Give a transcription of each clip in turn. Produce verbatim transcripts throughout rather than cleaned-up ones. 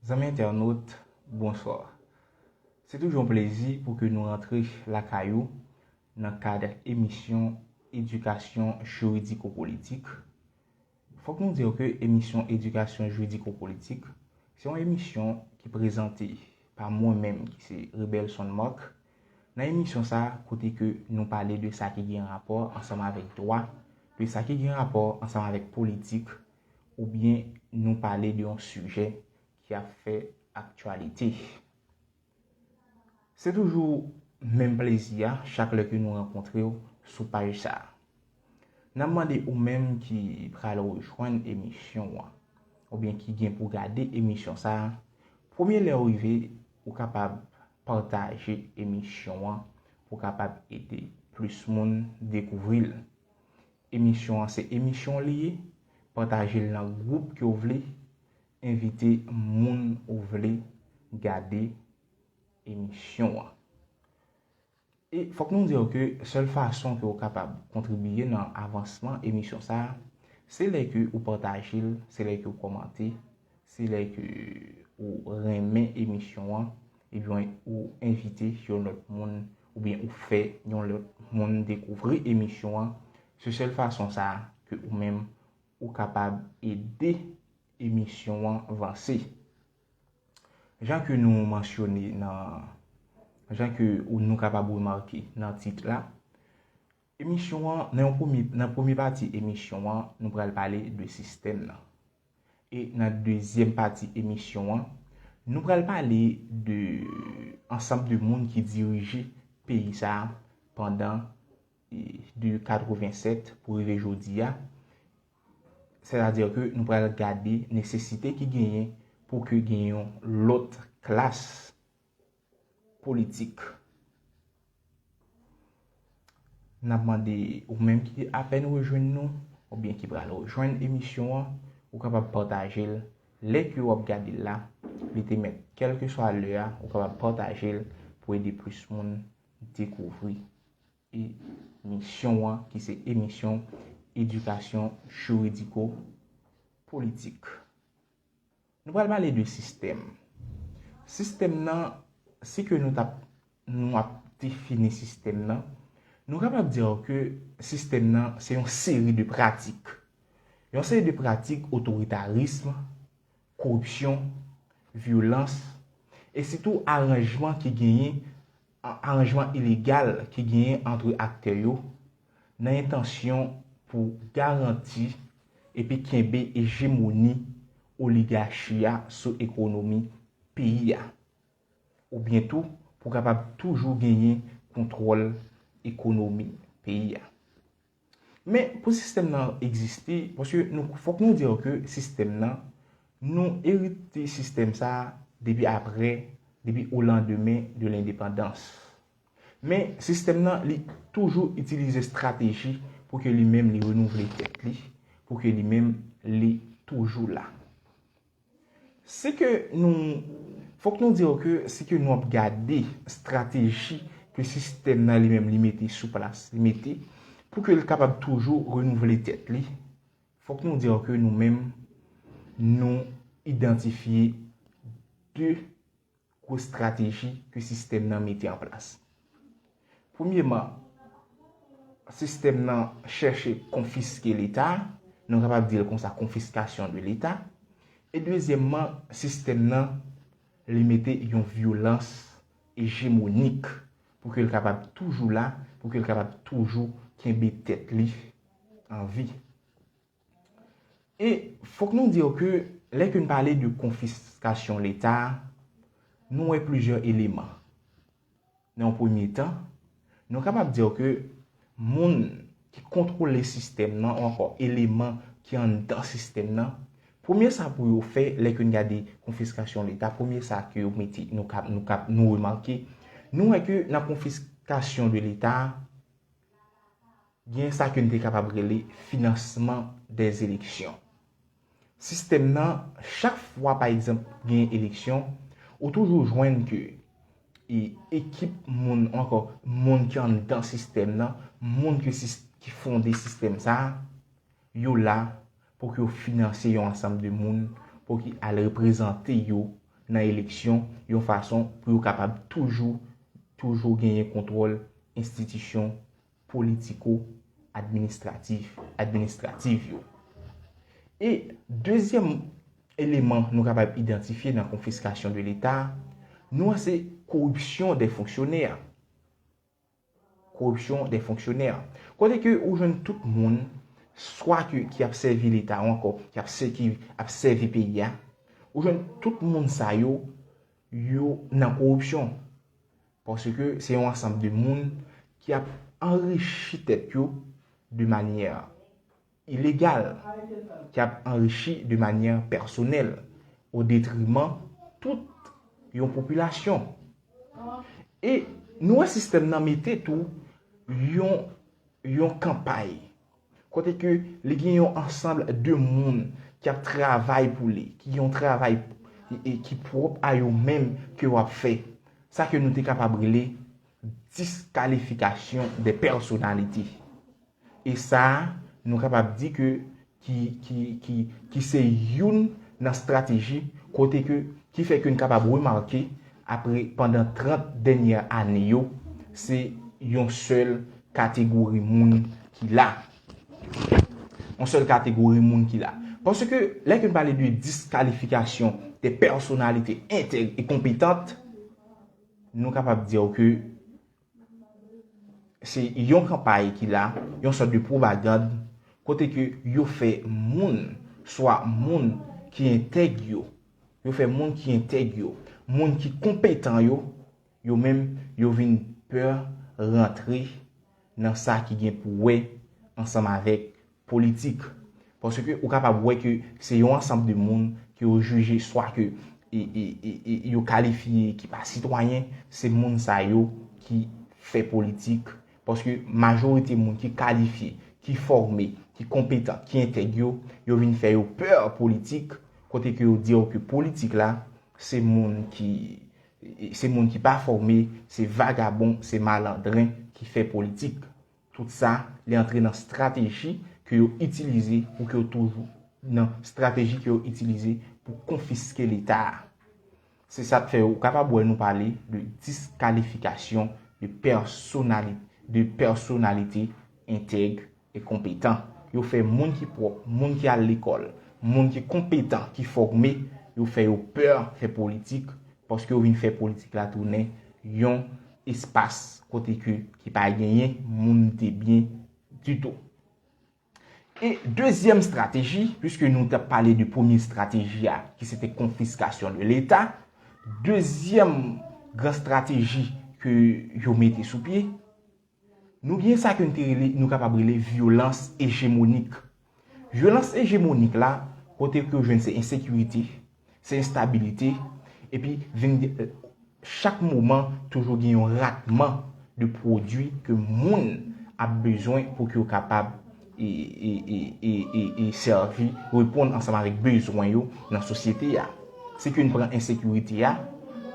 Zanmi entènot, bonswa. Se toujou yon plezi pou ke nou rantre lakay ou nan kad emisyon Edikasyon Jiridiko-Politik. Fòk nou di ke emisyon Edikasyon Jiridiko-Politik se yon emisyon ki prezante pa mwen menm ki se Rebelson Marc. Nan emisyon sa a, kote ke nou pale de sa ki gen rapò ansanm avèk dwa, de sa ki gen rapò ansanm avèk politik, oubyen nou pale de yon sijè ki ap fè aktyalite. Se toujou menm plezi a chak lè ke nou rankontre w sou paj sa a. N ap mande ou menm ki pral rejwenn emisyon an, oubyen ki gen pou gade emisyon sa a, premye lè w rive, ou kapab pataje emisyon an pou kapab ede plis moun dekouvri l. Emisyon an se emisyon w li ye, pataje l nan gwoup ke w vle, envite moun ou vle gade emisyon an. E fòk nou di w ke sèl fason ke w kapab kontribiye nan avansman emisyon sa a, se lè ke ou pataje l, se lè ke w kòmante, se lè ke ou renmen emisyon an, ebyen ou envite yon lòt moun, oubyen ou fè yon lòt moun dekouvri emisyon an. Se sèl fason sa a ke ou menm ou kapab ede emisyon an vanse. Jan ke nou mansyone nan, jan ke ou, nou kapab remake nan tit la, emisyon an, nan yon premye, nan premye pati emisyon an, nou pral pale de sistèm nan. E nan dezyèm pati emisyon an, nou pral pale de ansanm de moun ki dirije peyi sa a pandan, e, de katrevennsèt pou rive jodi a. Sètadi ke nou pral gade nesesite ki genyen pou ke gen yon lòt klas politik. N ap mande ou menm ki apèn rejwenn nou, oubyen ki pral rejwenn emisyon an, ou kapab pataje l. Lè ke w ap gade l la, li te mèt, kèlkeswa lè a, ou kapab pataje l pou ede plis moun dekouvri emisyon an, ki se emisyon Edikasyon Jiridiko Politik. Nou pral pale de sistèm. Sistèm nan, si ke nou t ap, nou ap defini sistèm nan, nou kapab di ke sistèm nan se yon seri de pratik. Yon seri de pratik otoritarism, koripsyon, vyolans, e sitou aranjman ki genyen, a-, aranjman ilegal ki genyen ant aktè yo, nan entansyon pou garanti epi kenbe ejemoni oligachi a sou ekonomi peyi a, oubyen tou pou kapab toujou genyen kontwòl ekonomi peyi a. Men pou sistèm nan egziste, paske nou, fòk nou di ke sistèm nan, nou erite sistèm sa a depi apre, depi o landemen de lendepandans. Men sistèm nan, li toujou itilize estrateji pou ke li menm li renouvle tèt li, pou ke li menm li toujou la. Si ke nou, fòk nou di ke si ke nou ap gade estrateji ke sistèm nan li menm li mete sou plas, li mete pou ke l kapab toujou renouvle tèt li, fòk nou di ke nou menm, nou idantifye de gwo estrateji ke sistèm nan mete an plas. Premyeman, sistèm nan chèche konfiske Leta, nou kapab di l konsa, konfiskasyon de Leta. E dezyèmman, sistèm nan, li mete yon vyolans ejemonik pou ke l kapab toujou la, pou ke l kapab toujou kenbe tèt li an vi. E fòk nou di ke lè ke n pale de konfiskasyon Leta, nou wè plizyè eleman. Nan yon premye tan, nou kapab di ke moun ki kontwole sistèm nan, ou ankò eleman ki anndan sistèm nan, premye sa pou yo fè lè ke n gade konfiskasyon Leta, premye sa ke yo mete, nou kap, nou kap, nou remake, nou wè ke nan konfiskasyon de Leta, gen sa ke n te kapab rele finansman dè eleksyon. Sistèm nan, chak fwa, pa egzanp, gen eleksyon, ou toujou jwenn ke e ekip moun, ankò, moun ki anndan sistèm nan, moun ki sis-, ki fonde sistèm sa a, yo la pou ke yo finanse yon ansanm de moun pou ki al reprezante yo nan eleksyon yon fason pou yo kapab toujou, toujou genyen kontwòl enstitisyon politiko-administratif, administratif yo. E dezyèm eleman nou kapab idantifye nan konfiskasyon de Leta, nou wè se koripsyon de fonksyonè. Koripsyon de fonksyonè. Kote ke ou jwenn tout moun, swa ke, ki ap sèvi Leta ou ankò ki ap, sè- ki ap sèvi peyi a, ou jwenn tout moun sa yo, yo nan koripsyon. Paske se yon ansanm de moun ki ap anrichi tèt yo de manyè ilegal, ki ap anrichi de manyè pèsonèl, o detriman tout yon popilasyon. E nou wè sistèm nan mete tou yon, yon kanpay kote ke li gen yon ansanm de moun ki ap travay pou li, ki gen yon travay e, e ki pwòp a yo menm ke w ap fè. Sa ke nou te kapab rele diskalifikasyon de pèsonalite. E sa a, nou kapab di ke ki, ki, ki, ki se youn nan estrateji kote ke, ki fè ke n kapab remake apre, pandan trant dènyè ane yo, se yon sèl kategori moun ki la. Yon sèl kategori moun ki la. Paske lè ke n pale de diskalifikasyon de pèsonalite entèg e konpetant, nou kapab di w ke se yon kanpay ki la, yon sòt de pwopagann, kote ke yo fè moun, swa moun ki entèg yo, yo fè moun ki entèg yo, moun ki konpetan yo, yo menm, yo vin pè rantre nan sa ki gen pou wè ansanm avèk politik. Paske ou kapab wè ke se yon ansanm de moun ke yo jije swa ke e, e, e, e, yo kalifye ki pa sitwayen, se moun sa yo ki fè politik. Paske majorite moun ki kalifye, ki fòme, ki konpetan, ki entèg yo, yo vin fè yo pè politik, kote ke yo di yo ke politik la, se moun ki, se moun ki pa fòme, se vagabon, se malandren ki fè politik. Tout sa, li antre nan estrateji ke yo itilize pou ke yo toujou, nan estrateji ke yo itilize pou konfiske Leta a. Se sa k fè ou kapab wè nou pale de diskalifikasyon de pèsonali-, de pèsonalite entèg e konpetan. Yo fè moun ki pwòp, moun ki al lekòl, moun ki konpetan, ki fòme, yo fè yo pè fè politik, paske yo vin fè politik la tounen yon espas kote ke, ki pa genyen moun de byen ditou. E dezyèm estrateji, piske nou t ap pale de premye estrateji a, ki se te konfiskasyon de Leta, dezyèm gran estrateji ke yo mete sou pye, nou gen sa ke nou te rele, nou kapab rele vyolans ejemonik. Vyolans ejemonik la, kote ke yo jwenn se ensekirite, se enstabilite, epi vin gen, chak moman toujou gen yon ratman de pwodui ke moun ap bezwen pou ke yo kapab e, e, e, e, e, e sèvi, reponn ansanm avèk bezwen yo nan sosyete a. Si ke n pran ensekirite a,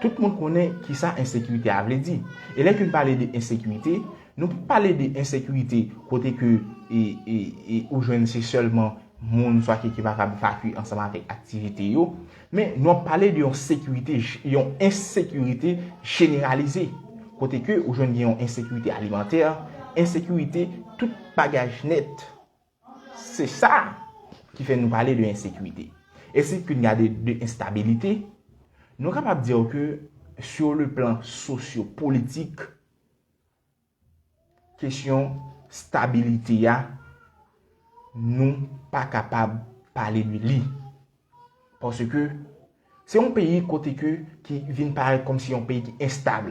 tout moun konnen kisa ensekirite a vle di. E lè ke n pale de ensekirite, nou p ap pale de ensekirite kote ke e, e, e, ou jwenn se sèlman moun swa ki, ki pa kab vakye ansanm avèk aktivite yo. Men nou ap pale de yon sekirite, yon ensekirite jeneralize. Kote ke ou jwenn gen yon ensekirite alimantè, ensekirite tout bagaj nèt. Se sa ki fè nou pale de ensekirite. E si ke n gade de enstabilite, nou kapab di ke sur le plan sosyopolitik, kesyon stabilite a, nou pa kapab pale de li. Paske se yon peyi kote ke, ki vin parèt kòmsi yon peyi ki enstab.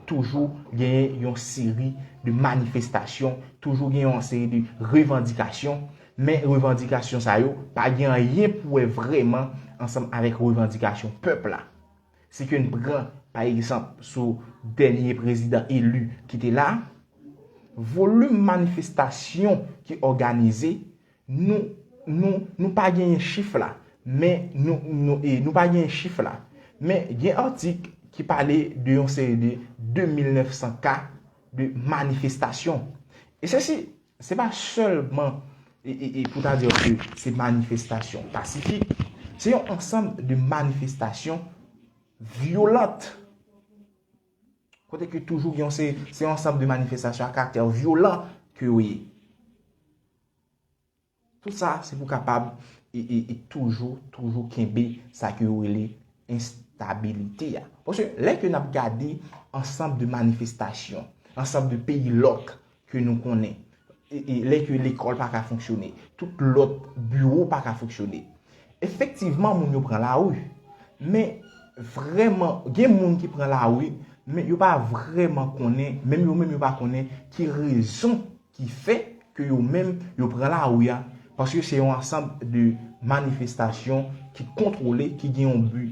Toujou genyen yon seri de manifestasyon, toujou genyen yon seri de revandikasyon, men revandikasyon sa yo pa gen anyen pou wè vrèman ansanm avèk revandikasyon pèp la. Si ke n pran, pa egzanp, sou dènye prezidan eli ki te la, volim manifestasyon ki òganize, nou, nou, nou pa genyen chif la. Men nou, nou, e, nou pa genyen chif la. Men gen atik ki pale de yon seri de de mil nèf san ka de manifestasyon. E se si, se pa sèlman, e, e, e, pou ta di ke se manifestasyon pasifik, se yon ansanm de manifestasyon violente. Kote ke toujou gen yon se, se yon ansanm de manifestasyon a karaktè vyolan ke yo ye. Tout sa, se pou kapab e, e, e toujou, toujou kenbe sa ke yo rele enstabilite a. Paske lè ke n ap gade ansanm de manifestasyon, ansanm de peyi lòk ke nou konnen, e, e lè ke lekòl pa ka fonksyone, tout lòt biwo pa ka fonksyone, efektivman, moun yo pran lari. Men, vrèman, gen moun ki pran lari, men yo pa vrèman konnen, menm yo menm yo pa konnen ki rezon ki fè ke yo menm yo pran lari a, paske se yon ansanm de manifestasyon ki kontwole, ki gen yon bi,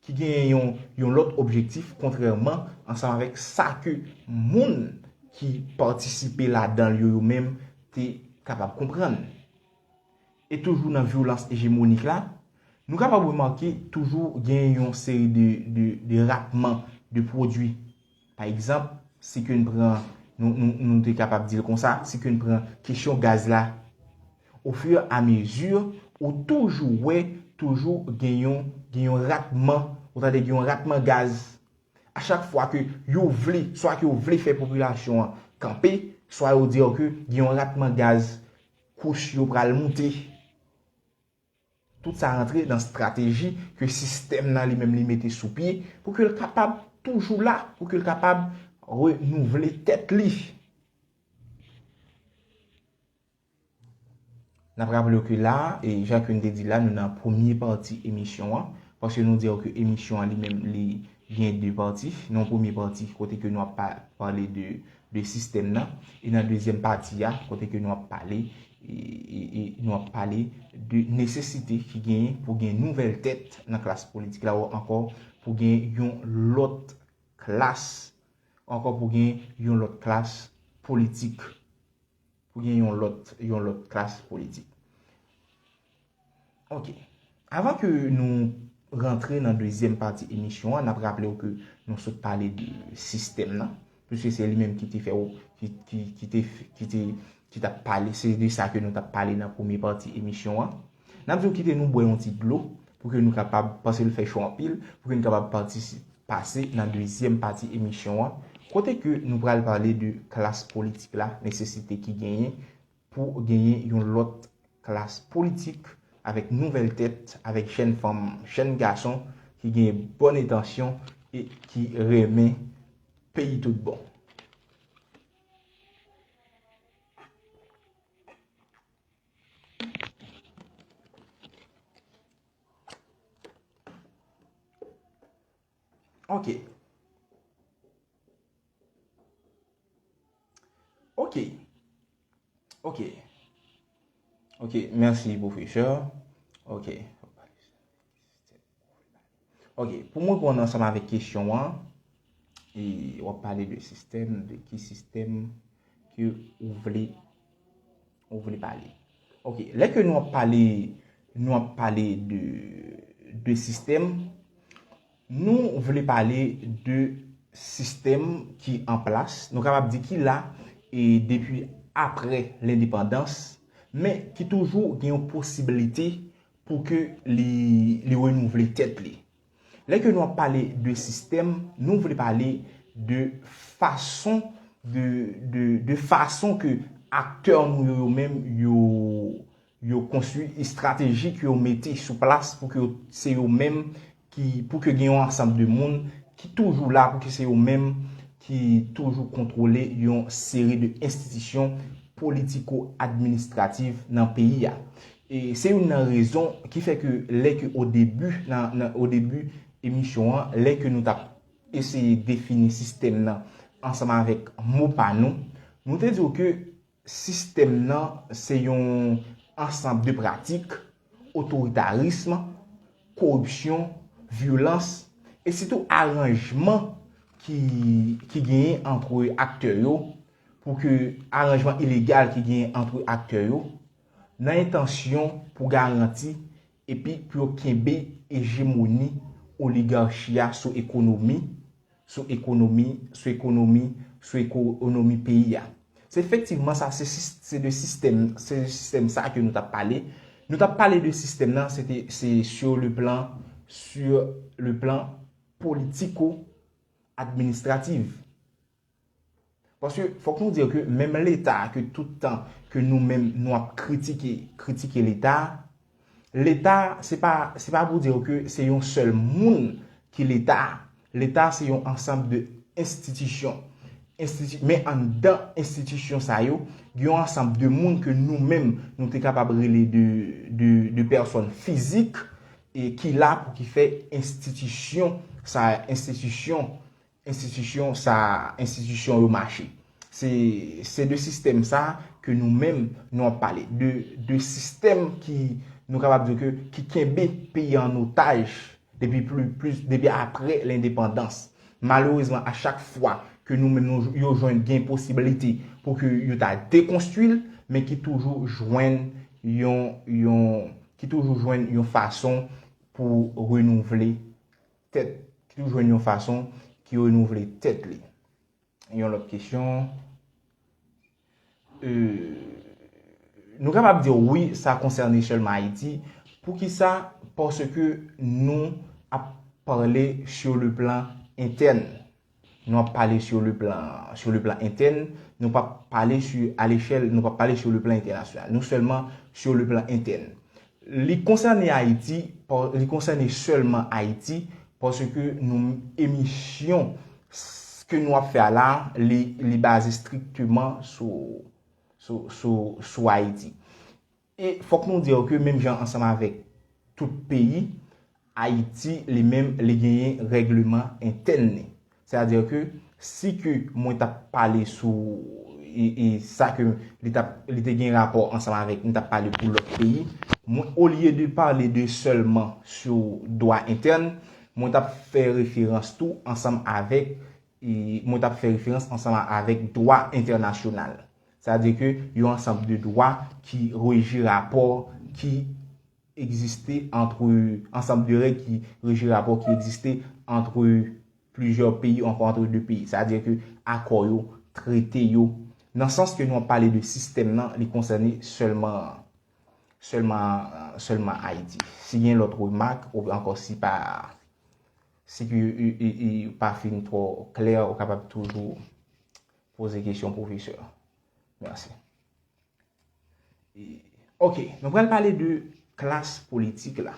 ki gen yon, yon lòt objektif, kontrèman ansanm avèk sa ke moun ki patisipe ladan l yo, yo menm te kapab konprann. E toujou nan vyolans ejemonik la, nou kapab remake toujou gen yon seri de, de, de ratman de pwodui. Pa egzanp, si ke n pran, nou, nou, nou te kapab di l konsa, si ke n pran kesyon gaz la, ofiramezi, ou toujou wè, toujou gen yon, gen yon ratman, ou tande gen yon ratman gaz. A chak fwa ke yo vle, swa ke yo vle fè popilasyon an kanpe, swa yo di ke gen yon ratman gaz, kouch yo pral moute. Tout sa rantre nan estrateji ke sistèm nan li menm li mete sou pye pou ke l kapab toujou la, pou ke l kapab renouvle tèt li. N ap raple w ke la, e jan ke n te di la, nou nan premye pati emisyon an, paske nou di w ke emisyon an li menm li gen de pati. Nan premye pati, kote ke nou ap pa, pale de, de sistèm nan, e nan dezyèm pati a, kote ke nou ap pale, e, e, e nou ap pale de nesesite ki genyen pou gen nouvèl tèt nan klas politik la, ou ankò pou gen yon lòt klas, ankò pou gen yon lòt klas politik, pou gen yon lòt, yon lòt klas politik. Ok. Avan ke nou rantre nan dezyèm pati emisyon an, n ap raple w ke nou sot pale de sistèm nan, piske se li menm ki te fè w, ki, ki, ki te, ki te, ki t ap pale, se de sa ke nou t ap pale nan premye pati emisyon an. N ap di w kite nou bwè yon ti dlo, pou ke nou kapab, paske l fè cho anpil, pou ke nou kapab patisi-, pase nan dezyèm pati emisyon an, kote ke nou pral pale de klas politik la, nesesite ki genyen pou genyen yon lòt klas politik avèk nouvèl tèt, avèk jèn fanm, jèn gason ki gen bòn entansyon e ki renmen peyi tout bon. Ok. Ok. Ok. Ok, mèsi, pwofesè. Ok. Ok, pou mwen, pou ansanm avèk kesyon an, e w ap pale de sistèm, de ki sistèm ke ou vle, ou vle pale. Ok, lè ke nou ap pale, nou ap pale de, de sistèm, nou vle pale de sistèm ki an plas, nou kapab di ki la e depi apre lendepandans, men ki toujou gen yon posiblite pou ke li, li renouvle tèt li. Lè ke nou ap pale de sistèm, nou vle pale de fason, de, de, de fason ke aktè nou yo, yo menm, yo, yo konstwi, estrateji ke yo mete sou plas pou ke yo, se yo menm ki, pou ke gen yon ansanm de moun ki toujou la, pou ke se yo menm ki toujou kontwole yon seri de enstitisyon politiko-administrativ nan peyi a. E se youn nan rezon ki fè ke lè ke o debi, nan, nan, o debi emisyon an, lè ke nou t ap eseye defini sistèm nan ansanm avèk mo pa nou, nou te di w ke sistèm nan se yon ansanm de pratik, otoritarism, koripsyon, vyolans, e sitou aranjman ki, ki genyen antre aktè yo, pou ke aranjman ilegal ki genyen antre aktè yo, nan entansyon pou garanti epi pou yo kenbe ejemoni oligachi a sou ekonomi, sou ekonomi, sou ekonomi, sou ekonomi peyi a. Se efektivman sa, se sis-, se de sistèm, se de sistèm sa ke nou t ap pale. Nou t ap pale de sistèm nan, se te, se sur le plan, sur le plan politiko-administrativ. Paske fòk nou di ke menm Leta, ke tout tan ke nou menm nou ap kritike, kritike Leta, Leta, se pa, se pa pou di ke se yon sèl moun ki Leta. Leta, se yon ansanm de enstitisyon. Enstiti-, men anndan enstitisyon sa yo, gen yon ansanm de moun ke nou menm, nou te kapab rele de, de, de pèsòn fizik, e ki la pou ki fè enstitisyon sa, enstitisyon, enstitisyon sa, enstitisyon yo mache. Se, se de sistèm sa ke nou menm nou ap pale. De, de sistèm ki, nou kapab di ke, ki kenbe peyi an otaj depi pli, plis, depi apre lendepandans. Malerezman, a chak fwa ke nou menm nou, yo jwenn gen posibilite pou ke yo ta dekonstwi l, men ki toujou jwenn yon, yon, ki toujou jwenn yon fason pou renouvle tèt, ki toujou jwenn yon fason ki renouvle tèt li. Yon lòt kesyon. Euh, nou kapab di wi, sa konsène sèlman Ayiti. Poukisa? Paske nou ap pale sur le plan entèn. Nou ap pale sur le plan, sur le plan entèn. Nou p ap pale sur, à l'échelle, nou p ap pale sur le plan entènasyonal. Nou sèlman sur le plan entèn. Li konsène Ayiti, pa-, li konsène sèlman Ayiti, paske nou, emisyon s-, ke nou ap fè a la, li, li baze strikteman sou, sou, sou, sou Ayiti. E fòk nou di ke menm jan ansanm avèk tout peyi, Ayiti, li menm, li genyen règleman entèn li. Sètadi ke si ke mwen t ap pale sou, e, e sa ke li t ap, li te gen rapò ansanm avèk, m t ap pale pou lòt peyi, mwen, olye de pale de sèlman sou dwa entèn, mwen t ap fè referans tou ansanm avèk, e mwen t ap fè referans ansanm avèk dwa entènasyonal. Sètadi ke yon ansanm de dwa ki reji rapò ki egziste antre, ansanm de règ ki reji rapò ki egziste antre plizyè peyi, ankò antre de peyi. Sètadi ke akò yo, trete yo, nan sans ke nou ap pale de sistèm nan, li konsène sèlman, sèlman, sèlman Ayiti. Si gen lòt remak, oubyen ankò si pa, si ke, e, e, e, pa fin twò klè, ou kapab toujou poze kesyon pwofesè. Mèsi. E, ok, nou pral pale de klas politik la.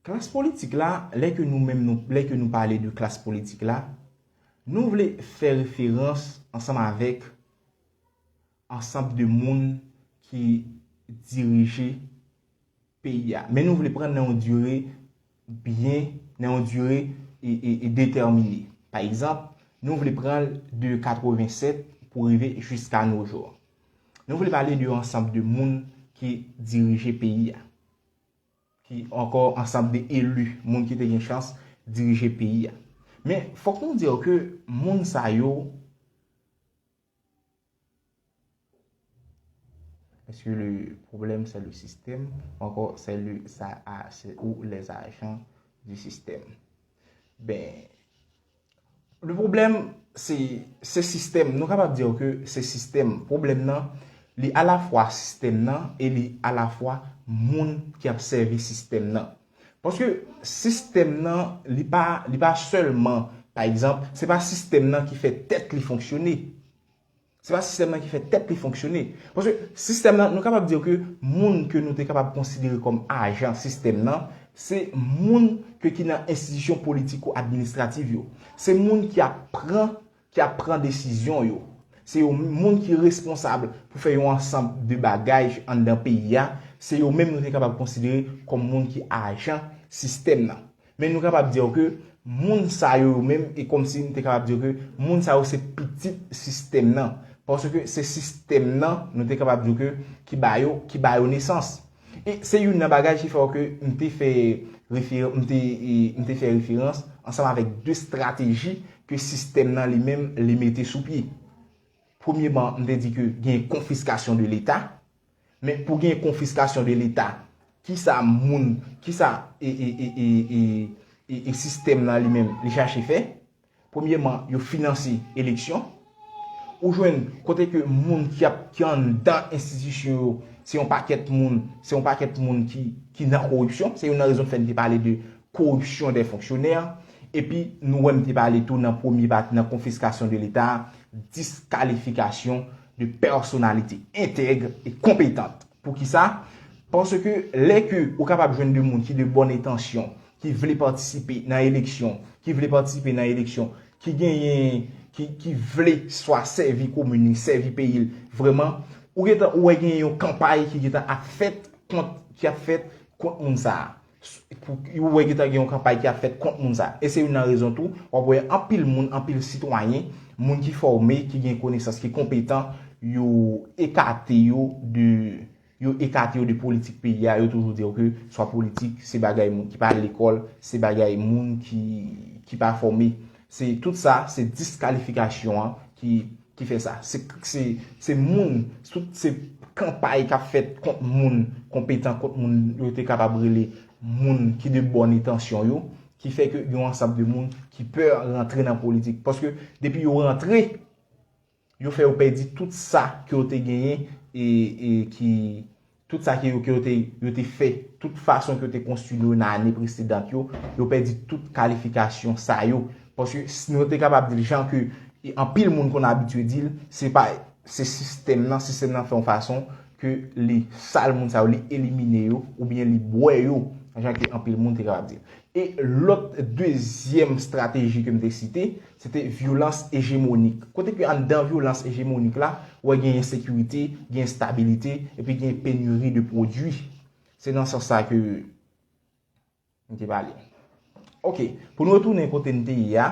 Klas politik la, lè ke nou menm nou, lè ke nou pale de klas politik la, nou vle fè referans ansanm avèk ansanm de moun ki dirije peyi a. Men nou vle pran nan yon dire byen, nan yon dire e, e, e detèmine. Pa egzanp, nou vle pran l de katrevennsèt pou rive jiska nos jours. Nou vle pale de yon ansanm de moun ki dirije peyi a. Ki ankò ansanm de eli, moun ki te gen chans dirije peyi a. Men fòk nou di ke moun sa yo, est-ce que le problème c'est le système? Ou ankò, c'est le, ça, a, c'est ou les agents du système. Ben, le problème, se, se sistèm. Nou kapab di ke se sistèm. Pwoblèm nan, li alafwa sistèm nan e li alafwa moun ki ap sèvi sistèm nan. Paske sistèm nan, li pa, li pa sèlman, pa egzanp, se pa sistèm nan ki fè tèt li fonksyone. Se pa sistèm nan ki fè tèt li fonksyone. Paske sistèm nan, nou kapab di ke moun ke nou te kapab konsidere kòm ajan sistèm nan, se moun ke ki nan enstitisyon politiko-administrativ yo. Se moun ki ap pran, ki ap pran desizyon yo. Se yo moun ki responsab pou fè yon ansanm de bagay anndan peyi a. Se yo menm nou te kapab konsidere kòm moun ki ajan sistèm nan. Men nou kapab di ke moun sa yo, yo menm, e kòmsi nou te kapab di ke moun sa yo se pitit sistèm nan. Paske se sistèm nan, nou te kapab di ke ki ba yo, ki ba yo nesans. E se youn nan bagay ki fè ke m te fè refer-, m te, e, m te fè referans ansanm avèk de estrateji ke sistèm nan li menm li mete sou pye. Premyeman, m te di ke gen konfiskasyon de Leta. Men pou gen konfiskasyon de Leta, kisa moun, kisa e, e, e sistèm nan li menm li chache fè? Premyeman, yo finanse eleksyon. Ou jwenn kote ke moun ki ap, ki anndan enstitisyon yo, se yon pakèt moun, se yon pakèt moun ki, ki nan koripsyon. Se youn nan rezon k fè n te pale de corruption des fonctionnaires. Epi nou wè m te pale tou nan premye pati nan confiscation de l'État, diskalifikasyon de pèsonalite entèg e konpetant. Poukisa? Paske lè ke ou kapab jwenn de moun ki de bòn entansyon, ki vle patisipe nan eleksyon, ki vle patisipe nan eleksyon, ki genyen, ki, ki vle swa sèvi komin li, sèvi peyi l, vrèman, ou gentan, ou wè genyen yon kanpay ki gentan ap fèt kont, ki ap fèt kont moun sa a. Ou wè gentan gen yon kanpay ki ap fèt kont moun sa a. E se youn nan rezon tou, w ap wè anpil moun, anpil sitwayen, moun ki fòme, ki gen konesans, ki konpetan, yo ekate yo de, yo ekate yo de politik peyi a, yo toujou di yo ke swa politik, se bagay moun ki pa al lekòl, se bagay moun ki, ki pa fòme. Se tout sa, se diskalifikasyon an ki, ki fè sa. Se, se, se moun, tout se kanpay k ap fèt kont moun konpetan, kont moun yo te kapab rele moun ki de bòn entansyon yo, ki fè ke gen yon ansanm de moun ki pè rantre nan politik. Paske depi yo rantre, yo fè yo pèdi tout sa ke yo te genyen e, e ki, tout sa ke yo, ke yo te, yo te fè, tout fason ke yo te konstwi yo nan ane presedan yo, yo pèdi tout kalifikasyon sa yo. Paske si nou te kapab di l jan ke e anpil moun konn abitye di l, se pa, se sistèm nan, sistèm nan fè yon fason ke li sal moun sa yo, li elimine yo, oubyen li bwè yo, jan ke anpil moun te kapab di l. E lòt dezyèm estrateji ke m te site, se te vyolans ejemonik. Kote ke anndan vyolans ejemonik la, ou wè gen ensekirite, gen enstabilite, epi gen peniri de pwodui. Se nan sans sa ke m te pale. Ok, pou nou retounen kote n te ye a,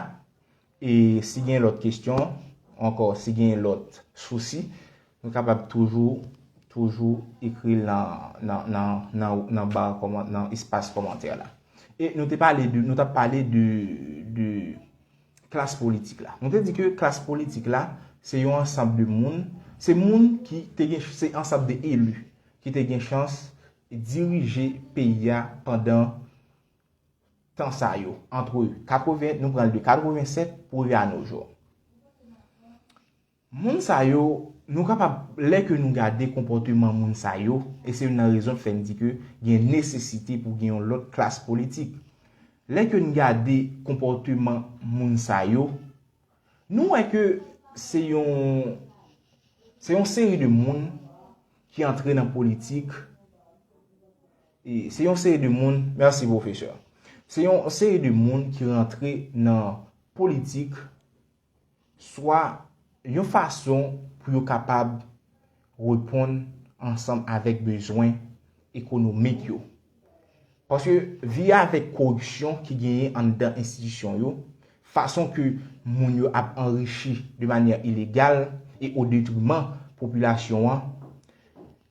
e si gen lòt kesyon, ankò, si gen lòt sousi, nou kapab toujou, toujou ekri l nan, nan, nan, nan, nan ba kòman-, nan espas kòmantè la. E nou te pale de, nou t ap pale de, de klas politik la. Nou te di ke klas politik la, se yon ansanm de moun, se moun ki te gen, se ansanm de eli ki te gen chans dirije peyi a pandan tan sa yo, antre katreven, nou pran l de katreven sèt pou rive a nos jours. Moun sa yo, nou kapab, lè ke nou gade konpòteman moun sa yo, e se youn nan rezon k fè n di ke gen nesesite pou gen yon lòt klas politik. Lè ke n gade konpòteman moun sa yo, nou wè ke se yon, se yon seri de moun ki antre nan politik, e se yon seri de moun, mèsi pwofesè, se yon seri de moun ki rantre nan politik swa yon fason pou yo kapab reponn ansanm avèk bezwen ekonomik yo. Paske vi avèk koripsyon ki genyen anndan enstitisyon yo, fason ke moun yo ap anrichi de manyè ilegal e o detriman popilasyon an,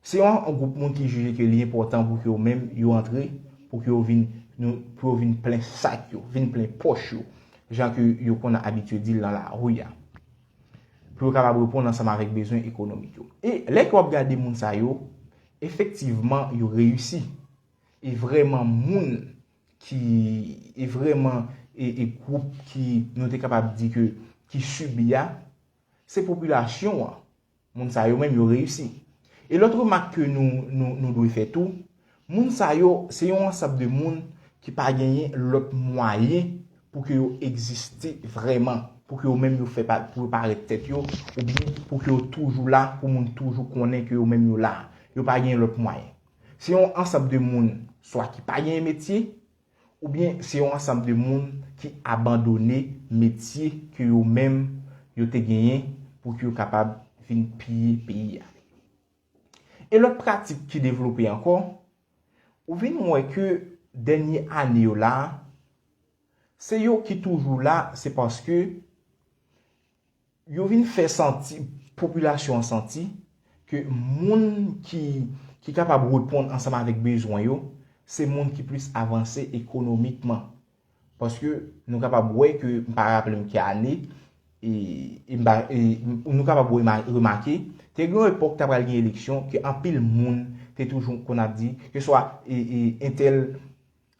se yon gwoup moun ki jije ke li enpòtan pou ke yo menm yo antre, pou ke yo vin, nou, pou yo vin plen sak yo, vin plen pòch yo, jan ke yo konn abitye di l nan lari a. Pou yo kapab reponn ansanm avèk bezwen ekonomik yo. E lè ke w ap gade moun sa yo, efektivman, yo reyisi. E vrèman moun ki, e vrèman, e, e gwoup ki nou te kapab di ke, ki sibi a, se popilasyon an. Moun sa yo menm yo reyisi. E lòt remak ke nou, nou, nou dwe fè tou, moun sa yo, se yon ansanm de moun ki pa genyen lòt mwayen pou ke yo egziste vrèman, pou ke yo menm yo fè pa, pou yo parèt tèt yo, oubyen pou ke yo toujou la, pou moun toujou konnen ke yo menm yo la. Yo pa genyen lòt mwayen. Se yon ansanm de moun, swa ki pa genyen metye, oubyen se yon ansanm de moun ki abandone metye ke yo menm yo te genyen pou ke yo kapab vin piye peyi a. E lòt pratik ki devlope ankò, ou vin wè ke dènye ane yo la, se yo ki toujou la, se paske yo vin fè santi, popilasyon an santi ke moun ki, ki kapab reponn ansanm avèk bezwen yo, se moun ki plis avanse ekonomikman. Paske nou kapab wè ke, m pa raple m ki ane, e, e m pa, e, nou kapab rema-, remake, te gen yon epòk ta pral gen eleksyon, ke anpil moun te toujou konn ap di, ke swa, e, e, entèl,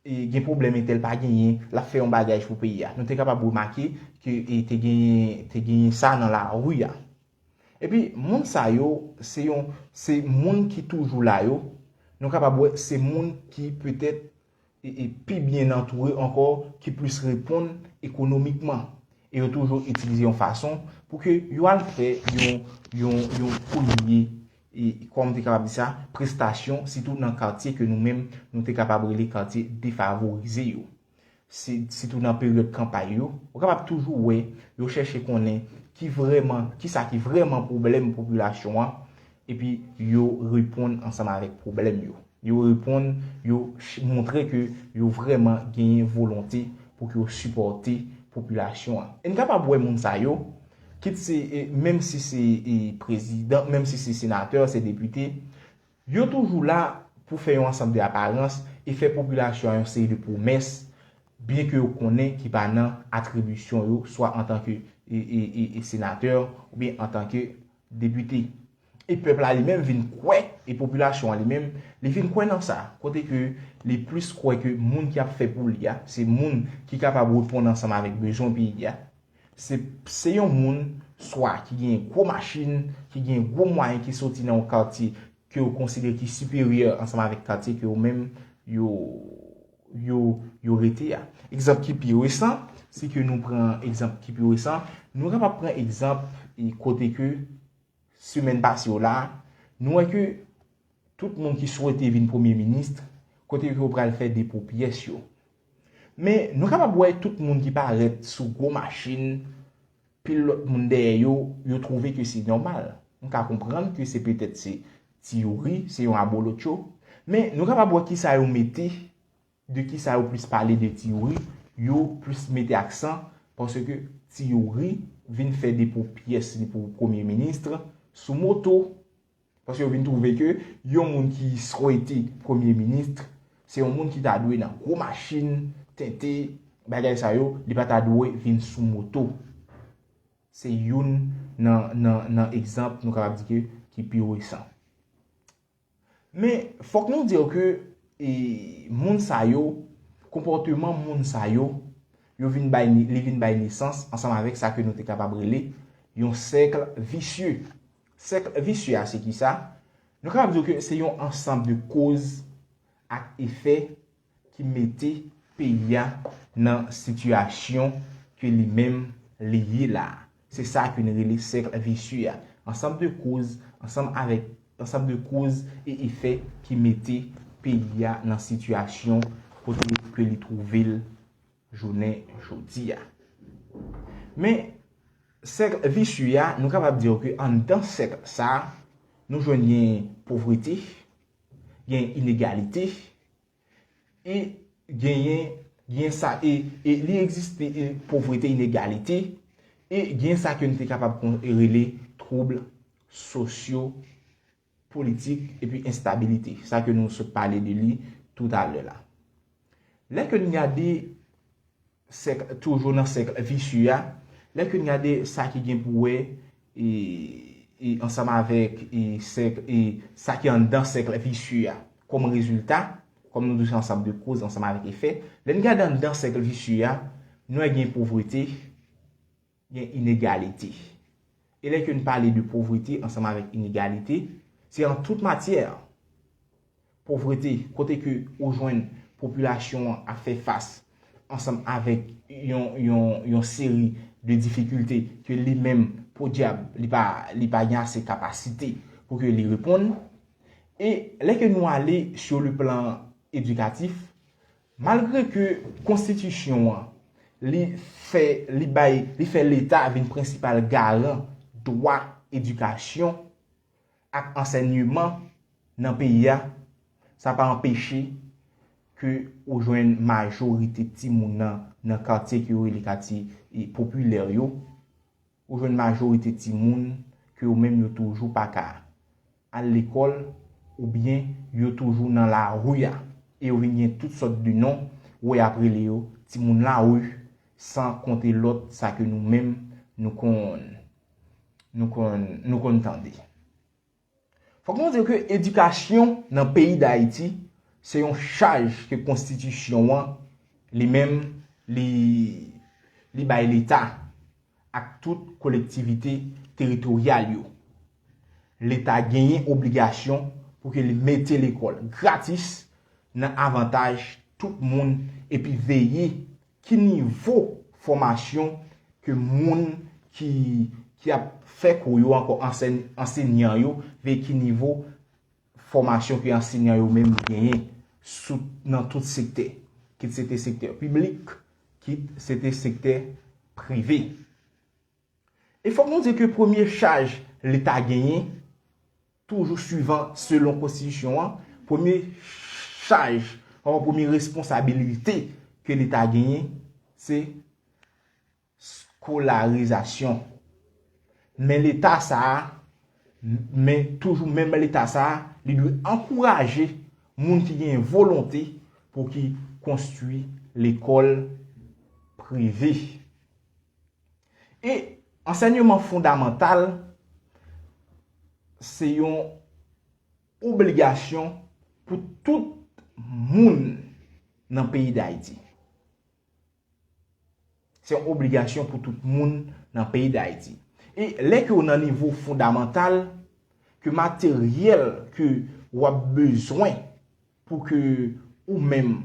e, gen pwoblèm, entèl pa genyen, l ap fè yon bagay pou peyi a. Nou te kapab remake ke, e, te genyen, te genyen sa nan lari a. Epi, moun sa yo, se yon, se moun ki toujou la yo, nou kapab wè, se moun ki petèt e, e pi byen antoure ankò, ki plis reponn ekonomikman. E yo toujou itilize yon fason pou ke yo al fè yon, yon, yon premye, e, kòman m te kapab di sa, prestasyon, sitou nan katye ke nou menm, nou te kapab rele katye defavorize yo. Si, sitou nan peryòd kanpay yo, ou kapab toujou wè, yo chèche konnen ki vrèman, ki sa ki vrèman pwoblèm popilasyon an, epi yo reponn ansanm avèk pwoblèm yo. Yo reponn, yo ch-, montre ke yo vrèman genyen volonte pou ke yo sipòte popilasyon an. E n kapab wè moun sa yo, kit se, e, menm si se, e, prezidan, menm si se senatè, se depite, yo toujou la pou fè yon ansanm de aparans e fè popilasyon an yon seri de pwomès, byen ke yo konnen ki pa nan atribisyon yo, swa antanke, e, e, e, e senatè oubyen antanke depite. E pèp la li menm vin kwè, e popilasyon an li menm, li vin kwè nan sa, kote ke li plis kwè ke moun ki ap fè pou li a, se moun ki kapab reponn ansanm avèk bezwen peyi a. Se, se yon moun, swa ki gen gwo machin, ki gen gwo mwayen, ki soti nan yon katye ke yo konsidere ki siperyè ansanm avèk katye ke yo menm yo, yo, yo rete a. Egzanp ki pi resan, si ke nou pran egzanp ki pi resan, nou kapab pran egzanp, e, kote ke semèn pase yo la, nou wè ke tout moun ki swete vin premye minis, kote ke yo pral fè depo pyès yo. Men nou kapab wè tout moun ki parèt sou gwo machin, pil lòt moun dèyè yo, yo twouve ke se nòmal. M ka konprann ke se petèt se Ti Youri, se yon abolotcho. Men nou kapab wè kisa yo mete, de kisa yo plis pale de Ti Youri, yo plis mete aksan, paske Ti Youri vin fè depo pyès li pou premye minis sou moto. Paske yo vin twouve ke yon moun ki swete premye minis, se yon moun ki ta dwe nan gwo machin, tente, bagay sa yo, li pa ta dwe vin sou moto. Se youn nan, nan, nan egzanp nou kapab di ke ki pi resan. Men, fòk nou di ke, e, moun sa yo, konpòteman moun sa yo, yo vin bay, li vin bay nesans ansanm avèk sa ke nou te kapab rele yon sèk visye. Sèk visye a, se kisa? Nou kapab di ke se yon ansanm de koz ak efè ki mete peyi a nan sitiyasyon ke li menm li ye la. Se sa ke nou rele sèk visye a. Ansanm de koz, ansanm avèk, ansanm de koz e efè ki mete peyi a nan sitiyasyon kote ke li twouve l jounen jodi a. Men, sèk visye a, nou kapab di ke anndan sèk sa a, nou jwenn gen povrete, gen inegalite, e genyen, gen sa, e, e li egziste, e povrete, inegalite, e gen sa ke nou te kapab kon-, rele twoub sosyo politik, epi enstabilite, sa ke nou sot pale de li toutalè la. Lè ke n gade sèk, toujou nan sèk visye a, lè ke n gade sa ki gen pou wè, e, e ansanm avèk, e sèk, e sa ki anndan sèk visye a, kòm rezilta, kòm nou di se ansanm de koz ansanm avèk efè, lè n gade anndan sèk visye a, nou wè gen povrete, gen inegalite. E lè ke n pale de povrete ansanm avèk inegalite, se an tout matyè. Povrete, kote ke ou jwenn popilasyon an ap fè fas ansanm avèk yon, yon, yon seri de difikilte ke li menm, podyab, li pa, li pa gen ase kapasite pou ke li reponn. E lè ke nou ale sur le plan éducatif, malgre ke konstitisyon an, li fè, li bay, li fè Leta vin prensipal garan dwa edikasyon ak ansèyman nan peyi a, sa pa anpeche ke ou jwenn majorite timoun nan, nan katye ke yo rele katye, e, popilè yo, ou jwenn majorite timoun ke yo menm yo toujou pa ka al lekòl, oubyen yo toujou nan lari a, e yo vin gen tout sòt de non, ou wè y ap rele yo timoun lari, san konte lòt sa ke nou menm nou konn, nou konn, nou konn tande. Fòk nou di ke edikasyon nan peyi Dayiti se yon chaj ke konstitisyon an li menm li, li bay Leta ak tout kolektivite teritoryal yo. Leta genyen obligasyon pou ke li mete lekòl gratis nan avantaj tout moun epi veye ki nivo fòmasyon ke moun ki, ki ap fè kou yo, ankò ansèy-, ansenyan yo, veye ki nivo fòmasyon ke ansenyan yo menm genyen sou, nan tout sektè, kit se te sektè piblik, kit se te sektè prive. E fòk nou di ke premye chaj Leta genyen, toujou swivan selon konstitisyon an, premye chaj, oubyen premye responsabilite ke Leta genyen, se skolarizasyon. Men Leta sa a, men toujou menm Leta sa a, li dwe ankouraje moun ki gen volonte pou ki konstwi lekòl prive. E ansèyman fondamantal, se yon obligasyon pou tout moun nan peyi Dayiti. Se yon obligasyon pou tout moun nan peyi Dayiti. E lè ke w nan nivo fondamantal, ke materyèl ke w ap bezwen pou ke ou menm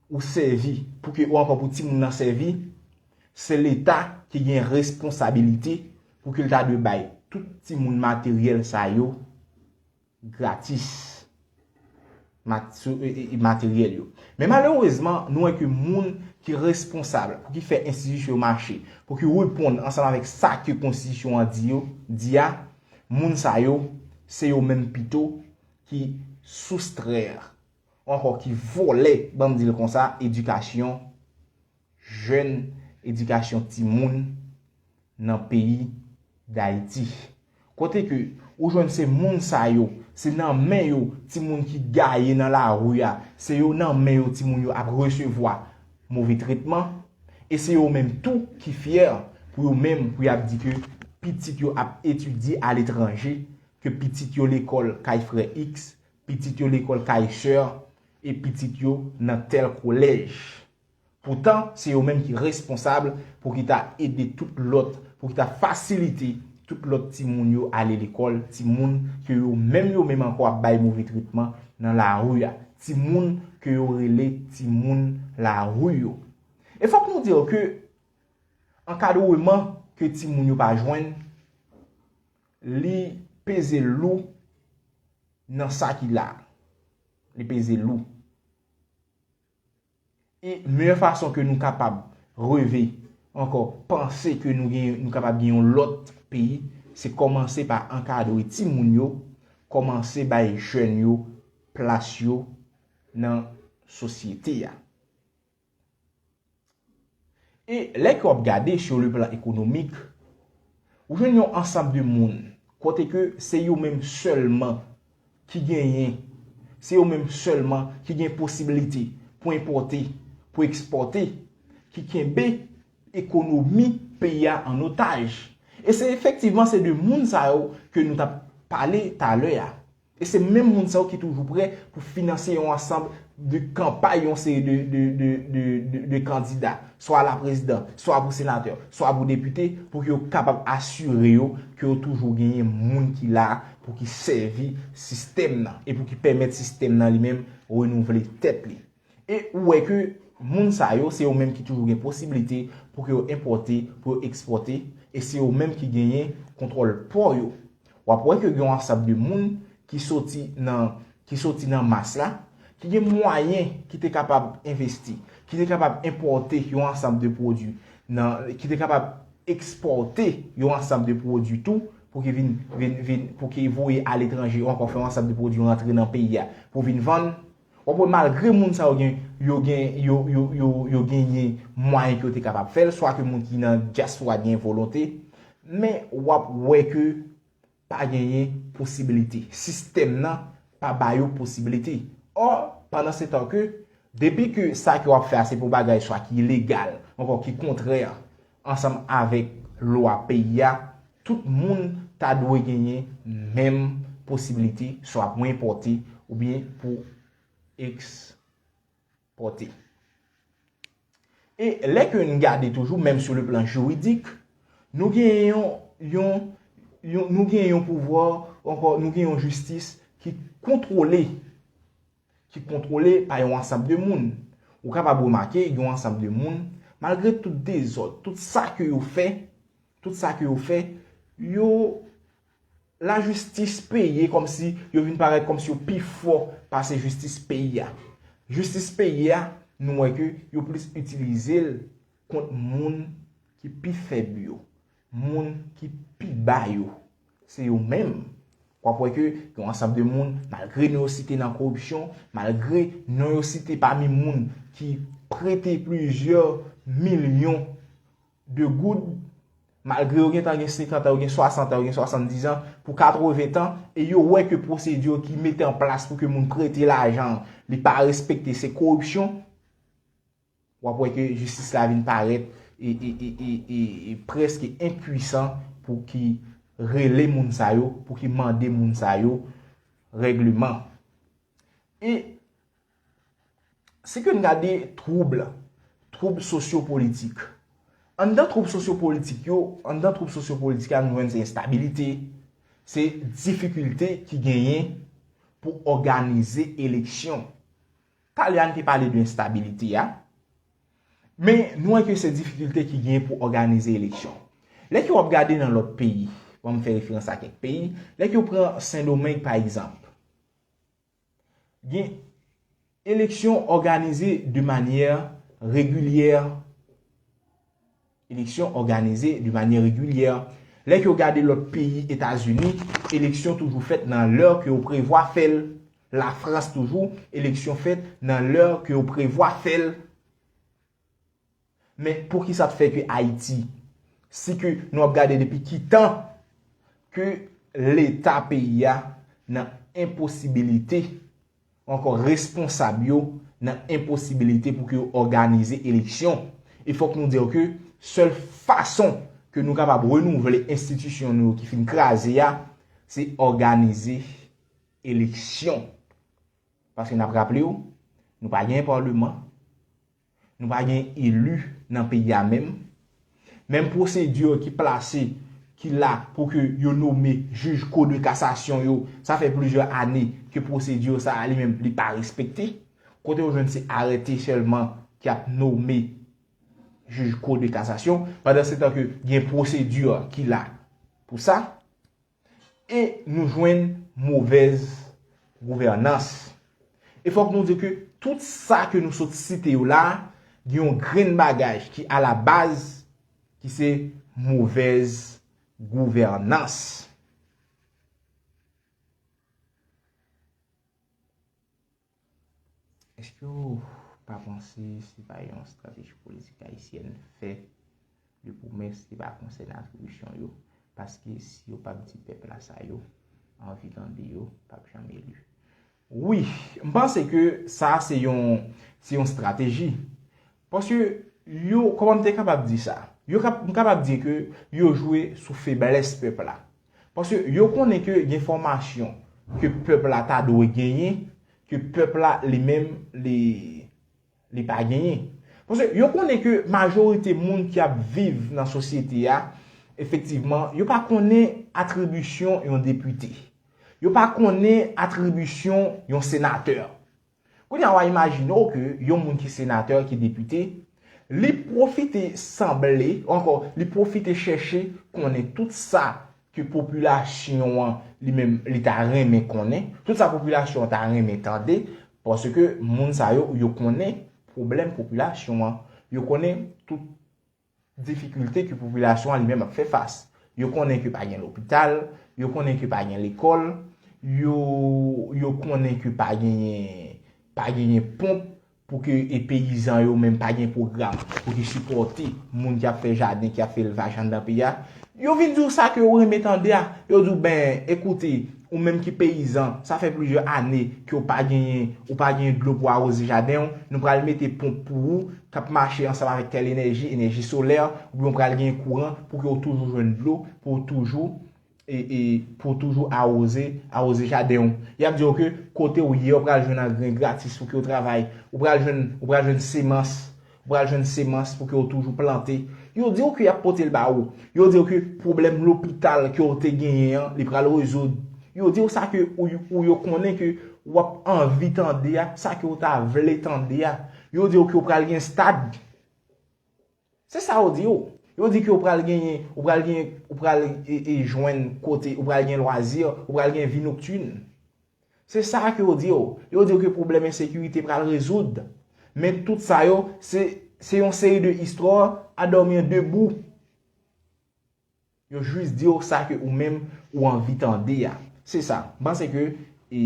ou sèvi, pou ke ou ankò pou timoun nan sèvi, se Leta ki gen responsabilite pou ke l ta dwe bay tout timoun materyèl sa yo gratis. Mat-, sou, e, e, e, materyèl yo. Men malerezman, nou wè ke moun ki responsab pou ki fè enstitisyon yo mache, pou ki reponn ansanm avèk sa ke konstitisyon an di yo, di a, moun sa yo, se yo menm pito ki soustrè, ankò ki vòlè, ban m di l konsa, edikasyon jèn, edikasyon timoun nan peyi Dayiti. Kote ke ou jwenn se moun sa yo, se nan men yo timoun ki gaye nan lari a, se yo nan men yo timoun yo ap resevwa move tretman, e se yo menm tou ki fyè pou yo menm, pou y ap di ke pitit yo ap etidye aletranje, ke pitit yo lekòl kay frè X, pitit yo lekòl kay sè, e pitit yo nan tèl kolèj. Poutan, se yo menm ki responsab pou ki ta ede tout lòt, pou ki ta fasilite tout lòt timoun yo ale lekòl, timoun ke yo menm, yo menm ankò ap bay move tretman nan lari a, timoun ke yo rele timoun lari yo. E fòk nou di ke ankadreman ke timoun yo pa jwenn, li peze lou nan sa ki la. Li peze lou. E meyè fason ke nou kapab reve, ankò panse ke nou gen, nou kapab gen yon lòt peyi, se kòmanse pa ankadre timoun yo, kòmanse bay jèn yo plas yo nan sosyete a. E lè ke w ap gade sur le plan économique, ou jwenn yon ansanm de moun, kote ke se yo menm sèlman ki genyen, se yo menm sèlman ki gen posiblite pou enpòte, pou ekspòte, ki kenbe ekonomi peyi a an otaj. E se efektivman se de moun sa yo ke nou t ap pale talè a. E se menm moun sa yo ki toujou prè pou finanse yon ansanm de kanpay, yon seri de, de, de, de, de, de kandida, swa la prezidan, swa pou senatè, swa pou depite, pou ke yo kapab asire yo ke yo toujou genyen moun ki la pou ki sèvi sistèm nan e pou ki pèmèt sistèm nan li menm renouvle tèt li. E ou wè ke moun sa yo, se yo menm ki toujou gen posiblite pou ke yo enpòte, pou yo ekspòte, e se yo menm ki genyen kontwòl pò yo. W ap wè ke gen yon ansanm de moun ki soti nan, ki soti nan mas la, ki gen mwayen, ki te kapab envesti, ki te kapab enpòte yon ansanm de pwodui, nan, ki te kapab ekspòte yon ansanm de pwodui tou, pou ki vin, vin, vin, pou ki voye aletranje, ou ankò fè yon ansanm de pwodui rantre nan peyi a, pou vin vann. W ap wè malgre moun sa yo gen, yo gen, yo, yo, yo, yo genyen mwayen ke yo te kapab fè l, swa ke moun ki nan dyaspora genyen volonte, men w ap wè ke pa genyen posiblite. Sistèm nan pa ba yo posiblite. Ò, pandan se tan ke, depi ke sa ke w ap fè a se pou bagay swa ki ilegal, ankò ki kontrè ansanm avèk lwa peyi a, tout moun ta dwe genyen menm posiblite, swa pou enpòte oubyen pou ekspòte. E lè ke n gade toujou, menm sou le plan jiridik, nou gen yon, yon, yon, nou gen yon pouvwa, ankò, nou gen yon jistis ki kontwole, ki kontwole pa yon ansanm de moun. Ou kapab remake, gen yon ansanm de moun, malgre tout dezòd, tout sa ke yo fè, tout sa ke yo fè, yo, lajistis peye kòmsi yo vin parèt kòmsi yo pi fò pase jistis peyi a. Jistis peyi a, nou wè ke yo plis itilize l kont moun ki pi fèb yo, moun ki pi ba yo. Se yo menm. W ap wè ke gen yon ansanm de moun, malgre non yo site nan koripsyon, malgre non yo site pami moun ki prete plizyè milyon de goud, malgre yo gentan gen senkant an, yo gen swasant an, yo gen swasanndizan, pou katreven tan, e yo wè ke pwosedi ki mete an plas pou ke moun prete lajan, li pa respekte, se koripsyon, w ap wè ke jistis la vin parèt e, e, e, e, e, e prèske enpwisan pou ki rele moun sa yo, pou ki mande moun sa yo règleman. E si ke n gade twoub, twoub sosyopolitik. Anndan twoub sosyopolitik yo, anndan twoub sosyopolitik la, nou jwenn se enstabilite, se difikilte ki genyen pou òganize eleksyon. Talè a n te pale de enstabilite a, men nou wè ke se difikilte ki genyen pou òganize eleksyon. Lè ke w ap gade nan lòt peyi, ban m fè referans a kèk peyi, lè ke w pran Sendomeng pa egzanp, gen eleksyon òganize de manyè regilyè. Eleksyon òganize de manyè regilyè. Lè ke w gade lòt peyi Etazini, eleksyon toujou fèt nan lè ke yo prevwa fè l. Lafrans toujou, eleksyon fèt nan lè ke yo prevwa fè l. Men poukisa t fè ke Ayiti, si ke nou ap gade depi ki tan ke Leta peyi a nan enposibilite, ankò responsab yo nan enposibilite pou ke yo òganize eleksyon. E fòk nou di ke sèl fason ke nou kapab renouvle enstitisyon nou yo ki fin kraze a, se òganize eleksyon. Paske n ap raple w, nou pa gen palman, nou pa gen eli nan peyi a menm. Menm pwosedi ki plase, ki la pou ke yo nome jij kou de kasasyon yo, sa fè plizyè ane ke pwosedi sa a li menm li pa respekte. Kote yo jwenn se arete sèlman ki ap nome jij kou de kasasyon, pandan se tan ke gen pwosedi ki la pou sa. E nou jwenn movèz gouvènans. E fòk nou di ke tout sa ke nou sot site yo la, gen yon grenn bagay ki alabaz, ki se movèz gouvènans. Èske w pa panse se pa yon estrateji politik ayisyèn fè de pwomès ki pa konsène atribisyon yo? Paske si yo p ap di pèp la sa yo anvi tande, yo p ap janm eli. Wi, m panse ke sa se yon, se yon estrateji. Paske yo, kòman m te kapab di sa? Yo kap-, m kapab di ke yo jwe sou feblès pèp la. Paske yo konnen ke gen fòmasyon ke pèp la ta dwe genyen, ke pèp la li menm li, li pa genyen. Paske yo konnen ke majorite moun ki ap viv nan sosyete a, efektivman, yo pa konnen atribisyon yon depite. Yo pa konnen atribisyon yon senatè. Kounye a, w a imajine w ke yon moun ki senatè, ki depite, li pwofite sanble, ankò, li pwofite chèche konnen tout sa ke popilasyon an li menm li ta renmen konnen, tout sa popilasyon an ta renmen tande, paske moun sa yo, yo konnen pwoblèm popilasyon an, yo konnen tout difikilte ke popilasyon an li menm ap fè fas. Yo konnen ke pa gen lopital, yo konnen ke pa gen lekòl, yo, yo konnen ke pa genyen, pa genyen ponp, pou ke e peyizan yo menm pa gen pwogram pou ki sipòte moun ki ap fè jaden, ki ap fè elvaj anndan peyi a. Yo vin di w sa ke yo renmen tande a. Yo di w, ben, ekoute, ou menm ki peyizan, sa fè plizyè ane ke w pa genyen, ou pa genyen dlo pou awoze jaden w, nou pral mete ponp pou ou, k ap mache ansanm avèk tèl enèji, enèji solè, oubyen w pral genyen kouran pou ke w toujou jwenn dlo, pou w toujou e, e pou w toujou awoze, awoze jaden w. Y ap di w ke kote w ye, w pral jwenn angren gratis pou ke w travay. Ou pral jwenn, ou pral jwenn semans, ou pral jwenn semans pou ke w toujou plante. Yo di w ke y ap pote l ba ou. Yo di w ke pwoblèm lopital ke w te genyen an, li pral rezoud. Yo di w sa ke ou, ou yo konnen ke w ap anvi tande a, sa ke w ta vle tande a. Yo di w ke w pral gen stad. Se sa yo di w. Yo di ke w pral genyen, ou pral gen, ou pral e, e, jwenn kote, ou pral gen lwazi, ou pral gen vi noktin. Se sa ke yo di w. Yo di w ke pwoblèm ensekirite pral rezoud. Men tout sa yo, se, se yon seri de istwa a dòmi an debou. Yo jis di w sa ke ou menm ou anvi tande a. Se sa. M panse ke e,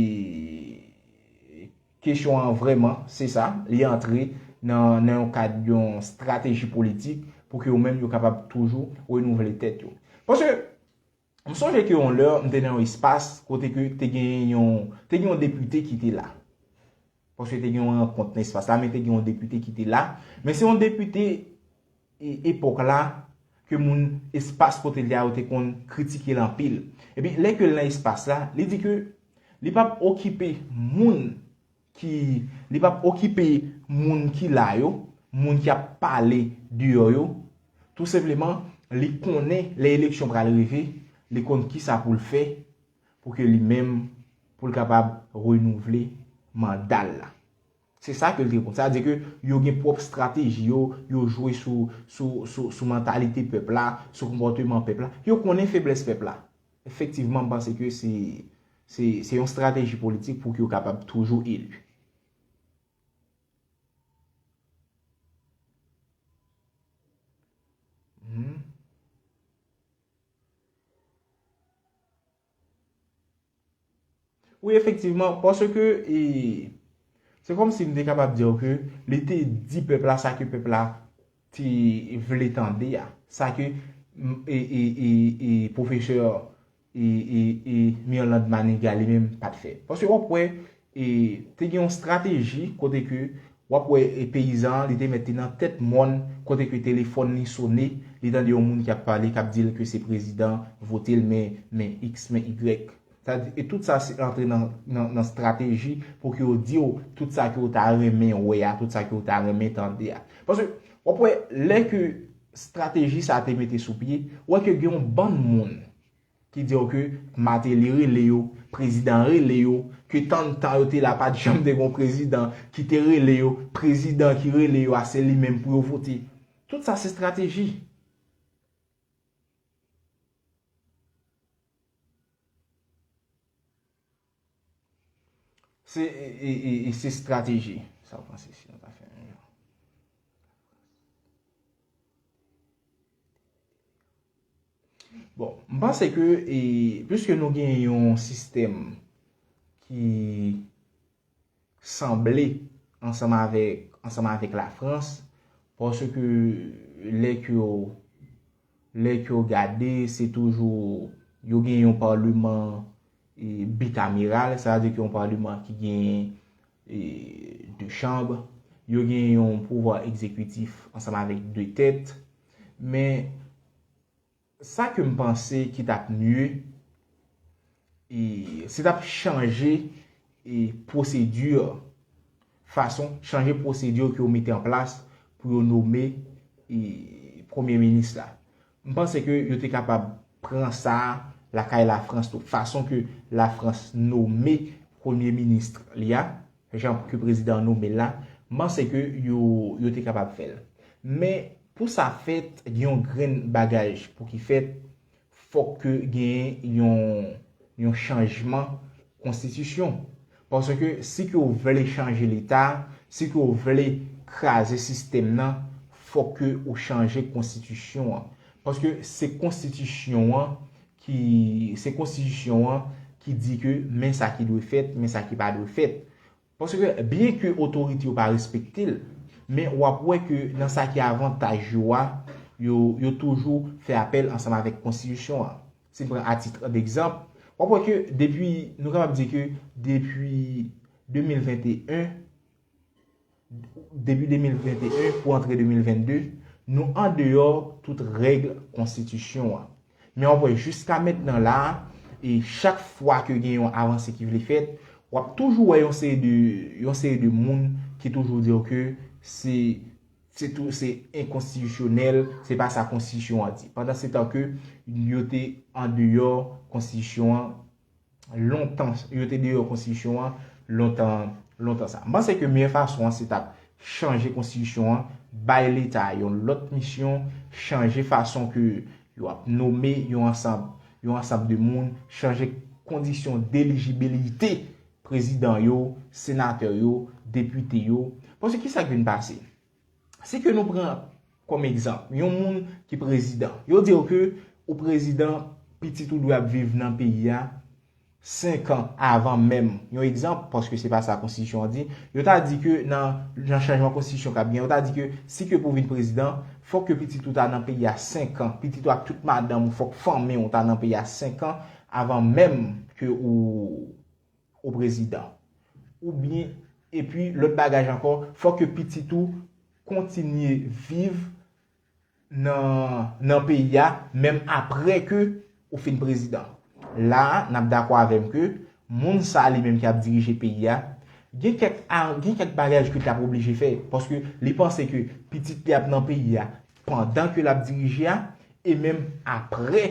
kesyon an vrèman, se sa. Li antre nan, nan yon kad yon estrateji politik pou ke yo menm yo kapab toujou renouvle tèt yo. Paske m sonje ke yon lè m te nan yon espas kote ke te gen yon, te gen yon depite ki te la. Paske te gen yon rankont nan espas la, men te gen yon depite ki te la. Men se yon depite e, epòk la ke moun espas kote l te a yo te konn kritike l anpil. Epi lè ke l nan espas la, li di ke li p ap okipe moun ki, li p ap okipe moun ki la yo, moun ki ap pale deyò yo. Tou senpleman, li konnen lè eleksyon pral rive, li konn kisa pou l fè pou ke li menm, pou l kapab renouvle manda l la. Se sa ke l te konn. Sa vle di ke yo gen pwòp estrateji yo, yo jwe sou, sou, sou, sou mantalite pèp la, sou konpòteman pèp la. Yo konnen feblès pèp la. Efektivman, m panse ke se, se, se yon estrateji politik pou ke yo kapab toujou eli. Hmm. Wi, efektivman, paske e, se kòmsi m te kapab di w ke li te di pèp la sa ke pèp la te vle tande a. Sa ke m, e, e, e, e pwofesè e, e, e Mirlande Manigat li menm pa t fè. Paske w ap wè, e, te gen yon estrateji kote ke w ap wè e peyizan an, li te mèt li nan tèt mòn, kote ke telefòn li sone, li tande yon moun ki ap pale, k ap di l ke se prezidan, vote l, men, men X, men Y. Sa, e tout sa se antre nan, nan, nan estrateji pou ke yo di w tout sa ke w ta renmen wè a, tout sa ke w ta renmen tande a. Paske w ap wè, lè ke estrateji sa te mete sou pye, w wè ke gen yon bann moun ki di w ke Martelly rele yo, prezidan rele yo, ke tan tan yo te la pa t janm te gen yon prezidan ki te rele yo, prezidan ki rele yo a se li menm pou yo vote. Tout sa se estrateji. Se, e, e, e, e se estrateji. Sa w panse si nou ta fè menm jan? Bon, m panse ke, e, piske nou gen yon sistèm ki sanble ansanm avèk, ansanm avèk Lafrans, paske lè ke w, lè ke w gade, se toujou, yo gen yon palman, e, bikameral, sa vle di ke yon palman ki gen, e, de chanm, yo gen yon pouvwa egzekitif ansanm avèk de tèt, men sa ke m panse ki t ap mye, e, se t ap chanje, e, pwosedi, fason, chanje pwosedi ke yo mete an plas pou yo nome, e, premye minis la. M panse ke yo te kapab pran sa lakay Lafrans tou. Fason ke Lafrans nome premye minis li a, jan ke prezidan an nome l la, m panse ke yo, yo te kapab fè l. Men, pou sa fèt, gen yon grenn bagay pou ki fèt, fòk ke gen yon, yon chanjman konstitisyon. Paske si ke w vle chanje Leta, si ke w vle kraze sistèm nan, fòk ke ou chanje konstitisyon an. Paske se konstitisyon an ki, se konstitisyon an ki di ke men sa ki dwe fèt, men sa ki pa dwe fèt. Paske byen ke otorite yo pa respekte l, men w ap wè ke nan sa ki avantaj yo a, yo, yo toujou fè apèl ansanm avèk konstitisyon an. Si n pran atit degzanp, w ap wè ke depi, nou kapab di ke depi de mil venteyen, depi de mil venteyen pou antre de mil vennde, nou andeyò tout règ konstitisyon an. Men w ap wè jiska mentnan la a, e chak fwa ke gen yon avanse ki vle fèt, w ap toujou wè yon seri de, yon seri de moun ki toujou di w ke se, se tou, se enkonstitisyonèl, se pa sa konstitisyon an di. Pandansetan ke yo te andeyò konstitisyon an lontan, yo te deyò konstitisyon an lontan, lontan sa. M panse ke meyè fason an se t ap chanje konstitisyon an, bay Leta yon lòt misyon, chanje fason ke yo ap nome yon ansanm, yon ansanm de moun, chanje kondisyon delijibilite prezidan yo, senatè yo, depite yo. Paske ki sa k vin pase? Si ke nou pran kòm egzanp, yon moun ki prezidan, yo di w ke ou prezidan, pitit ou dwe ap viv nan peyi a senk an avan menm. Yon egzanp, paske se pa sa konstitisyon an di, yo ta di ke nan, nan chanjman konstitisyon k ap gen, yo ta di ke si ke pou vin prezidan, fòk ke pitit ou ta nan peyi a senk an, pitit ou ak tout madanm ou, fòk fanmi w ta nan peyi a senk an avan menm ke ou, ou prezidan. Oubyen, epi lòt bagay ankò, fòk ke pitit ou kontinye viv nan, nan peyi a, menm apre ke ou fin prezidan. La a, n ap dakò avè m ke moun sa a li menm ki ap dirije peyi a, gen kèk, a- gen kèk bagay ke l t ap oblije fè, paske li panse ke pitit li ap nan peyi a pandan ke l ap dirije a, e menm apre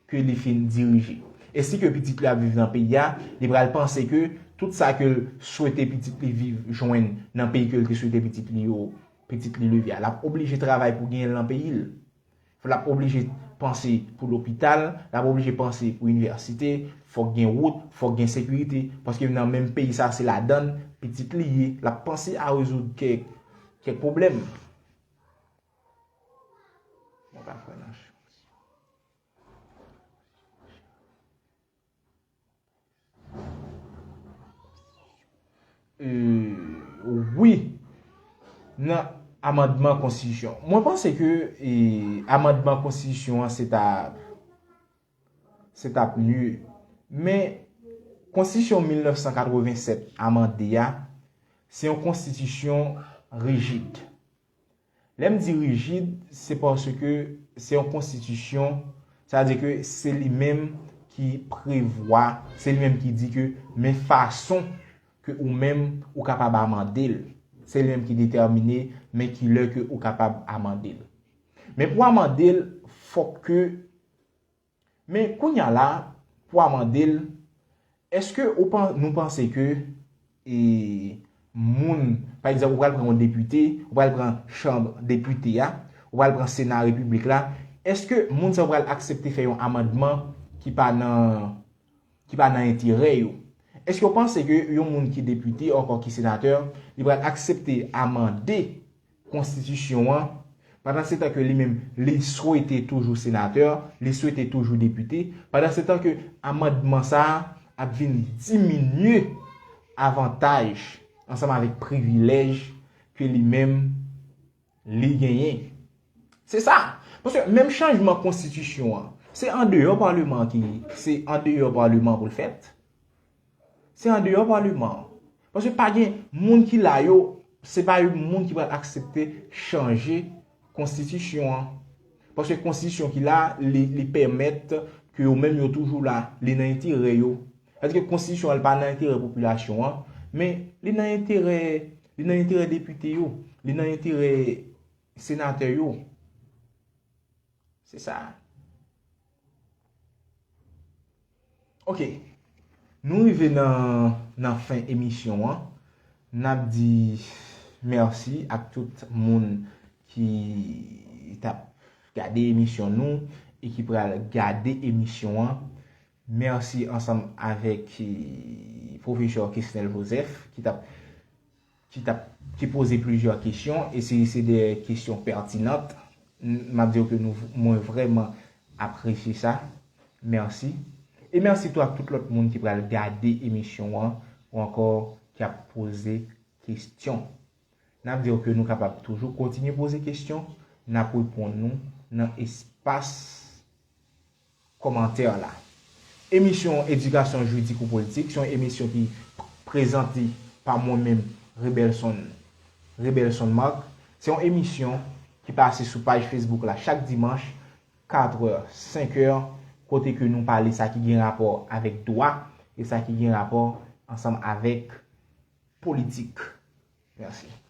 ke li fin dirije. E si ke pitit li ap viv nan peyi a, li pral panse ke tout sa ke l swete pitit li viv, jwenn nan peyi ke l te swete pitit li yo, pitit li leve a, l ap oblije travay pou genyen l nan peyi l. L ap oblije panse pou lopital, l ap oblije panse pou inivèsite, fòk gen wout, fòk gen sekirite, paske nan menm peyi sa se ladann pitit li ye, l ap panse a rezoud kèk, kèk pwoblèm. Mwen pa kwè nan chans. Euh, wi, nan amandman konstitisyon. Mwen panse ke, e, amandman konstitisyon an se ta, se t ap mye. Men, konstitisyon mil nèf san katreven sèt amande a, se yon konstitisyon rijid. Lè m di rijid, se paske se yon konstitisyon, sa vle di ke se li menm ki prevwa, se li menm ki di ke men fason ke ou menm ou kapab amande l. Se li menm ki detèmine men kilè ke ou kapab amande l. Men pou amande l, fòk ke Men kounye a la, pou amande l, èske ou pan, nou panse ke, e, moun, pa egzanp, ou pral pran yon depite, ou pral pran chanm depite a, ou pral pran sena repiblik la, èske moun sa yo pral aksepte fè yon amandman ki pa nan, ki pa nan enterè yo? Èske w panse ke yon moun ki depite, ankò ki senatè, li pral aksepte amande konstitisyon an, pandan se tan ke li menm, li swete toujou senatè, li swete toujou depite, pandan se tan ke amandman sa a ap vin diminye avantaj ansanm avèk privilèj ke li menm li genyen. Se sa. Paske menm chanjman konstitisyon an, se andeyò Palman ki, se andeyò Palman pou l fèt. Se andeyò Palman an. Paske pa gen moun ki la yo, se pa yon moun ki pral aksepte chanje konstitisyon an. Paske konstitisyon ki la, li, li pèmèt ke yo menm yo toujou la, li nan enterè yo. Sètadi ke konstitisyon an, li pa nan enterè popilasyon an, men li nan enterè, li nan enterè depite yo, li nan enterè senatè yo. Se sa. Ok. Nou rive nan, nan fen emisyon an. N ap di mèsi ak tout moun ki t ap gade emisyon nou e ki pral gade emisyon an. Mèsi ansanm avèk, eh, pwofesè Kesnel Joseph ki t ap, ki t ap, ki poze plizyè kesyon e se, se de kesyon pètinan. M ap di w ke nou, mwen vrèman apresye sa. Mèsi. E mèsi tou ak tout lòt moun ki pral gade emisyon an ou ankò ki ap poze kesyon. N ap di w ke nou kapab toujou kontinye poze kesyon, n ap reponn nou nan espas kòmantè la. Emisyon Edikasyon Jiridik ou Politik, se yon emisyon ki prezante pa mwen menm, Rebelson, Rebelson Marc. Se yon emisyon ki pase sou paj Facebook la chak dimanch, katrè, senkè, kote ke nou pale sa ki gen rapò avèk dwa e sa ki gen rapò ansanm avèk politik. Mèsi.